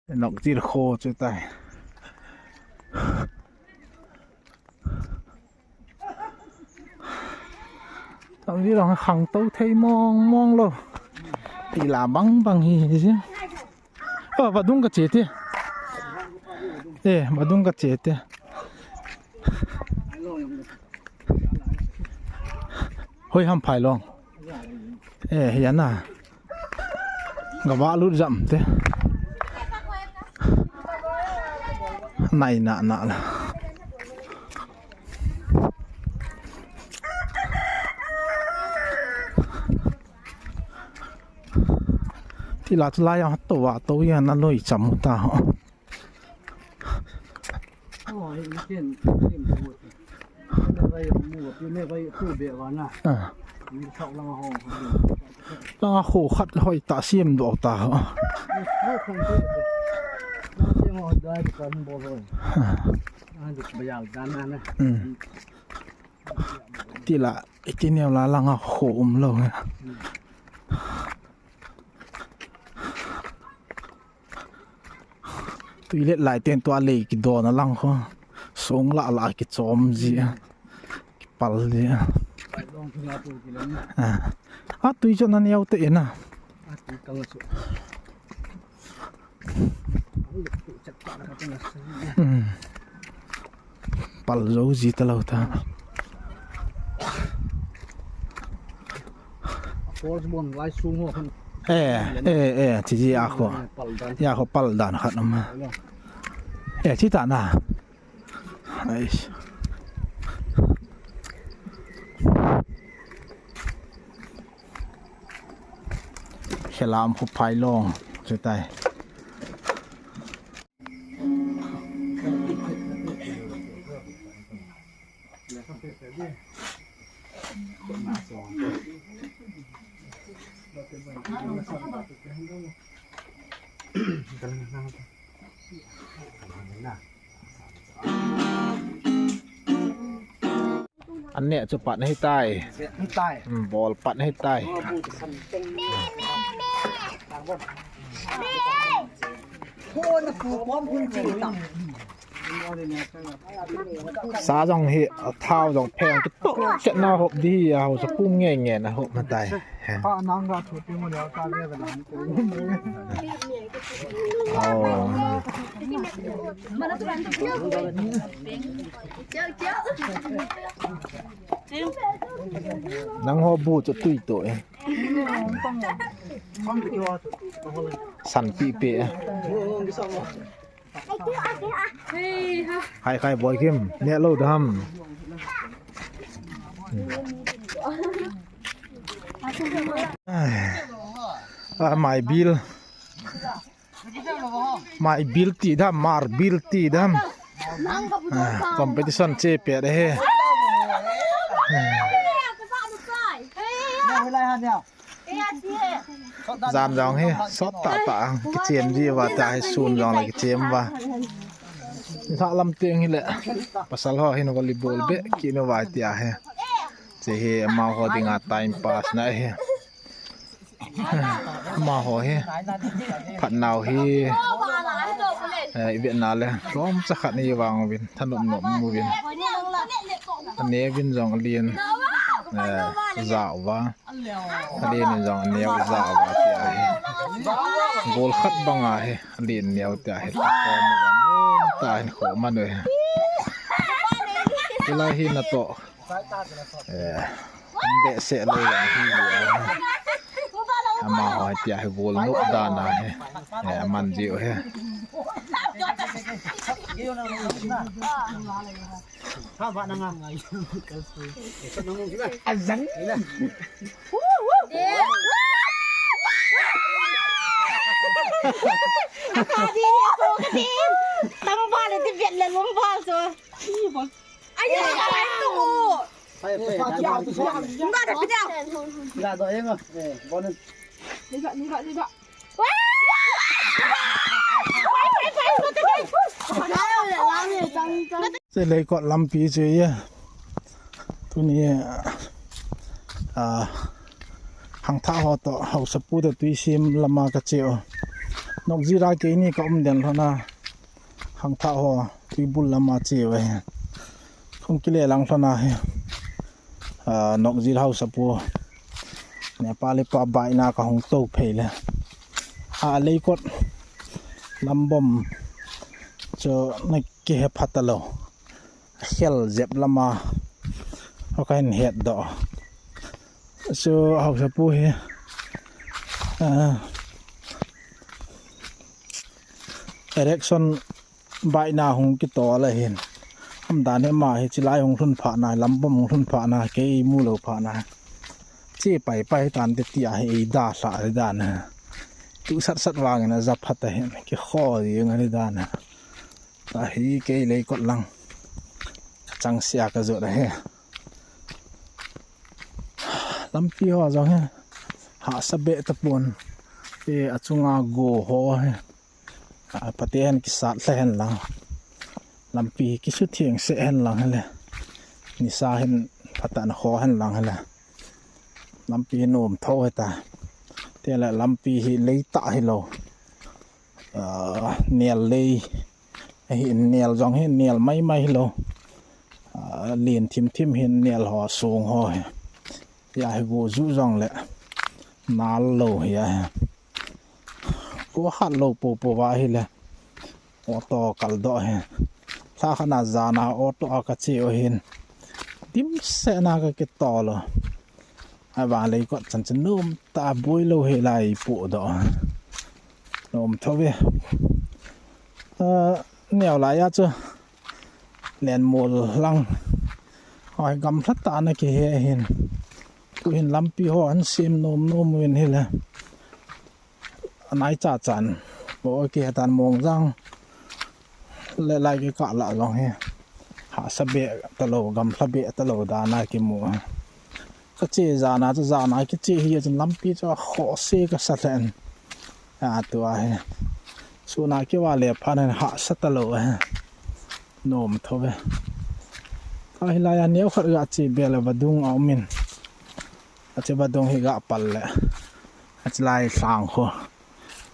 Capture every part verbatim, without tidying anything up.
Nokchir kho chu tai. Tam vi long khang to thei mong mong lo. Ti la bang bang hi hi. Ơ, vadung ka che te. Ơ, vadung ka che te. Hoi ham phai long. Ơ, hi ana. Ga va lut jam te. Nai na na la. Ti la chu lai a to va to ya na loi cham ta ho. Ah. Langa kho khat hoi ta siam doh ta ho. Ah. Hmm. Ti la, iti neo la langa kho um lo. Tui let lai ten tua lei kidon a lang kho. Song la la kichom ji. Kipal ji. Ah. A tui chu na neo te na. Hmm. Pal zo ji ta lo ta. Force bon lai sung ho khan. Eh, eh, eh, chi ji a kho. Pal dan. Ya kho pal dan khat um. Eh, chi ta na. Ais. Helam khu phai long chu tai. An neh chu pat ahi tai. Ahi tai. Hmm, bol pat ahi tai. Sa jong hi, a thao jong pheng kitoh chet na hop di hi, a hausa pu nge nge na hop ma tai. He. Oh. Nang ho bu chu tui to e. San pi pe e. Hai khai boy kim, ne lo dam. Ah, mai bil. Mai bil ti dam, mar bil ti dam. Ah, competition che pe de he. Jan jong hi sot tah tah kichem ji uva ta hi, sun jong le kichem uva. Nilhah lam teng hi le pasal ho hin volleyball beh kit uva tia hi. Che hi amaho dinga time pass na hi. Amaho hi phatnau hi, eh, i vetna le lhomcha khat ni vang uvin, thanop nop uvin. Ane uvin jong alen, eh, ja uva. Alen in jong aneo ja uva tia hi. Goal khat banga hi alen neo tia hi. Takhom uva nom ta hin khom anu hi. Hilai hi natoh. Eh, behseh lou jong hi ji a. Amaho tia hi goal nop dan a hi. Eh, aman ji u hi. Silei kot lampi chu e. Tuni, ah, hangthah ho toh, haosapu toh tui sem lama ka che u. Nokjir a keini ka um den lhon a, Khangthah ho, Tuibul lam a che uve. Hung kile lang lhon a hi, ah, Nokjir haosapu, Nepali pa baina ka hung tou phei le. A, Leikot lambom chu na kihe phat a lou. Khel jep lam a, ho ka hin het doh. Chu haosapu hi, ah, election baina hung kitol a hin. Ham dan hi ama hi chilai hung lhun phat na, lambom hung lhun phat na, kei mu lou phat na. Che pai pai tan te tia hi ei dalha dan a. Tu sat sat vangin a ja phat a hin. Kikho ding a ni dan a. Tahi kei Leikot lang. Ka chang sia ka jot ahi. Lampi ho jong hi. Hahsa be tapon. E, achunga go ho hi. A, pate hen kisat lha hen lang. Lampi kisutheng se hen lang hile. Nisa hin phatah na ho hen lang hile. Lampi hi nom tho heta. Te le lampi hi lei tah hilou. Ah, nel lei. Hi nel jong hi nel mai mai hilou. Ah, lin thim thim hi nel ho sung ho hi. Ya hi go ju jong le. Nal lou hi a hi. Ko hat lou po po va hi le. Auto kal doh hi. Lha khat na jan a auto a ka che u hin. Dimset na ka kitol u. Ahivang Leikot chan chu nom ta boi lou hi lai pu doh. Nom tho ve. Ah, neo lai a chu. Len mol lang. Hoi gamlha ta na kihe hin. Tu hin lampi ho an sem nom nom uvin hile. Anai cha chan. Bo kihe tan Mongjang. Le lai kikah la jong hi. Hahsa be talou, gamlha be talou dan a kimu. Ka che jan a chu jan a kiche hi chun lampi chu a khoh se ka sa lhen. A tu a hi. Sun a kiva le phat hin hahsa talou a hi. Nom tho ve. Ka hilai a neo khat ga che be le vadung a um in. A che vadung hi ga pal le. A che lai lhang kho.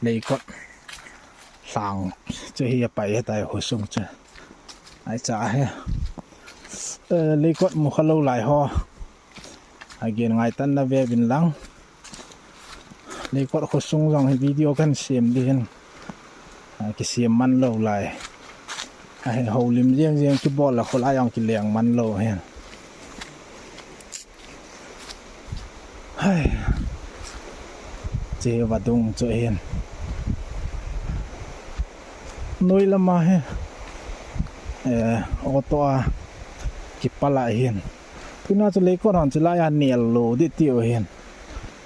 Leikot lhang chu hi a pai he tai khosung chu. Ai cha he. Eh, Leikot mu kha lou lai ho. A gen ngai tan na ve vin lang. Leikot khosung jong hi video kan sem di hin. A, kisem man lou lai. A, he houlim jeng jeng kibol a kholai jong kileng man lou hin. Hai. Che vadung chu hin. Noi lama hi. Eh, auto a kipal a hin. Tuna chu Leikot hon chu lai a nel lou di tiu hin.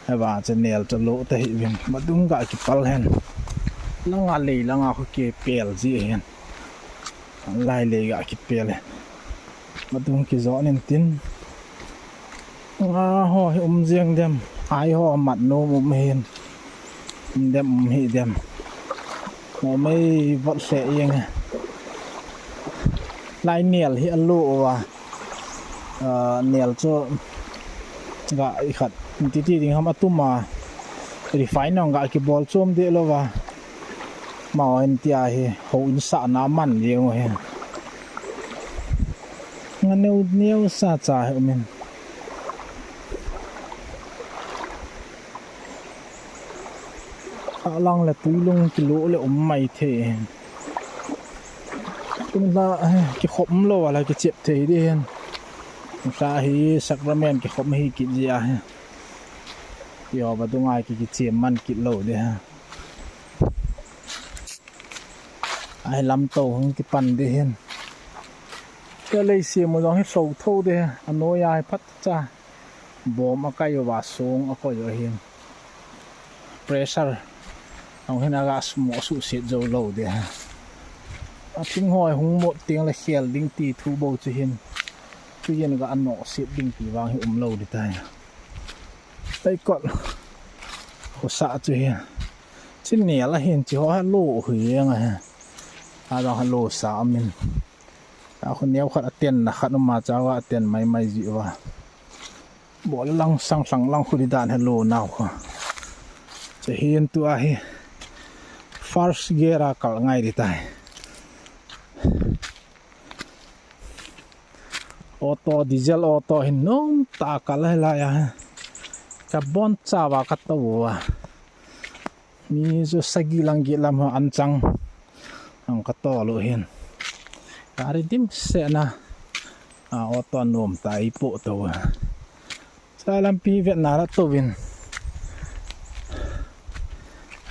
Heva chu nel chu lou ta hi vin. Vadung ga kipal hen. Langa lei langa khu kipel ji hin. Lai lei ga kipel e. Vadung kijo nin tin. Nga ho hi um jeng dem. Ai ho mat nom um hin. Um dem um hi dem. Mo mei vot se jeng e. Lai nel hi a lou uva. Ah, nel chu ga i khat. Titi ding ham a tuma. Refine ong ga kibol chom de lou va. Mau en tia hi, ho in sa na man jeng u hi. Nga neu neu sa cha hi umin. A lang le tui lung kilo le um mai thei. Kum la, eh, kikhop lou a la kichep thei di hin. Sa hi sacrament kikhop hi kit ji a hi. Yo, vadung ai ki, kichem man kit lou di ha. Ai lam to hung kipan di hin. Ka lei sem u jong hi so tho di ha. Anoi ai phat cha. Bom a kai uva song a koi u hin. Pressure. Hung hin a ga sum mo su set jo lou di ha. A thing hoi hung mot ting le khel ding ti thu bou chu hin. Chu yen ga ano set ding ti vang hi um lou di tai. Leikot. Khosa chu hi. Chin nel a hin chi ho ha lo hui jeng a hi. A dang ha lo sa min. A khu neo khat a ten na khat um a cha va a ten mai mai ji va. Bol lang sang sang lang khu di dan ha lo nau kha. Che hin tu a hi. first gear a kal ngai di tai. Auto, diesel auto hin nom ta kal lai lai a. Ka bon cha va ka to va. Mi chu sagi lang gi lam ho an chang. Ang ka to lo hin. Gari dim se na. A auto nom ta i po to va. Sa lampi vet na la to vin.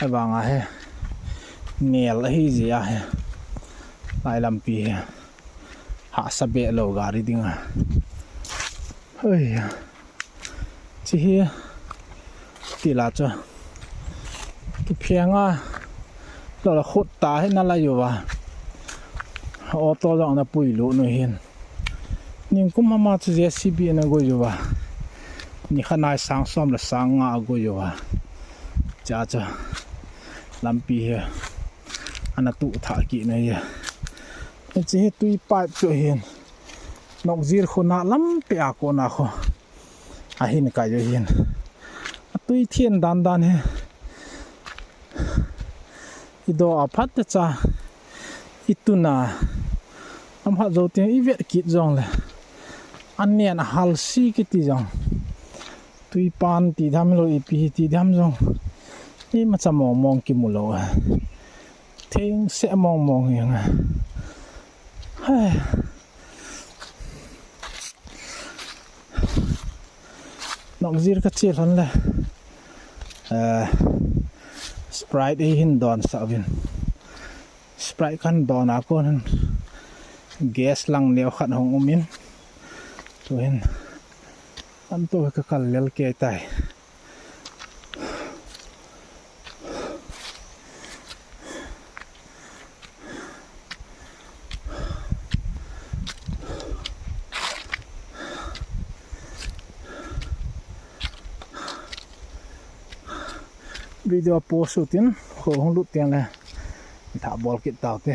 Ai vang a he. Nel a hi ji a he. Lai lampi he. Ha sa be lo gari ding a. Oi. Chi hi. Ti la cho. Ki phiang a. Lo la khut ta he na la yo va. Auto jong na pui lo nu hin. Ningkum mama chu J C B na go yuva. Ni khanai sang som le sang nga go yuva. Cha cha. Lampi hi. Ana tu tha ki na ya. Chi hi tui pipe chu hin. Nokjir khu na lampi a ko na khu. Ahin ka yo hin. Atui thien dan dan hi. I do a phat te cha. I tuna. Am ha zo tin i vet kit jong le. An nian a hal si kiti jong. Tui pan ti dam lo i pi ti dam jong. I ma cha mong mong ki mu lo. Theng se mong mong yang. Hai. Nokjir ka che lhon le. Eh, Sprite ei hin don sa vin. Sprite kan don a kon gas lang neo khat hong um in. Tu hin. An to ka kal lel ke tai. Video post u tin, kho hung lut tiang le. Tha bol kit tau te.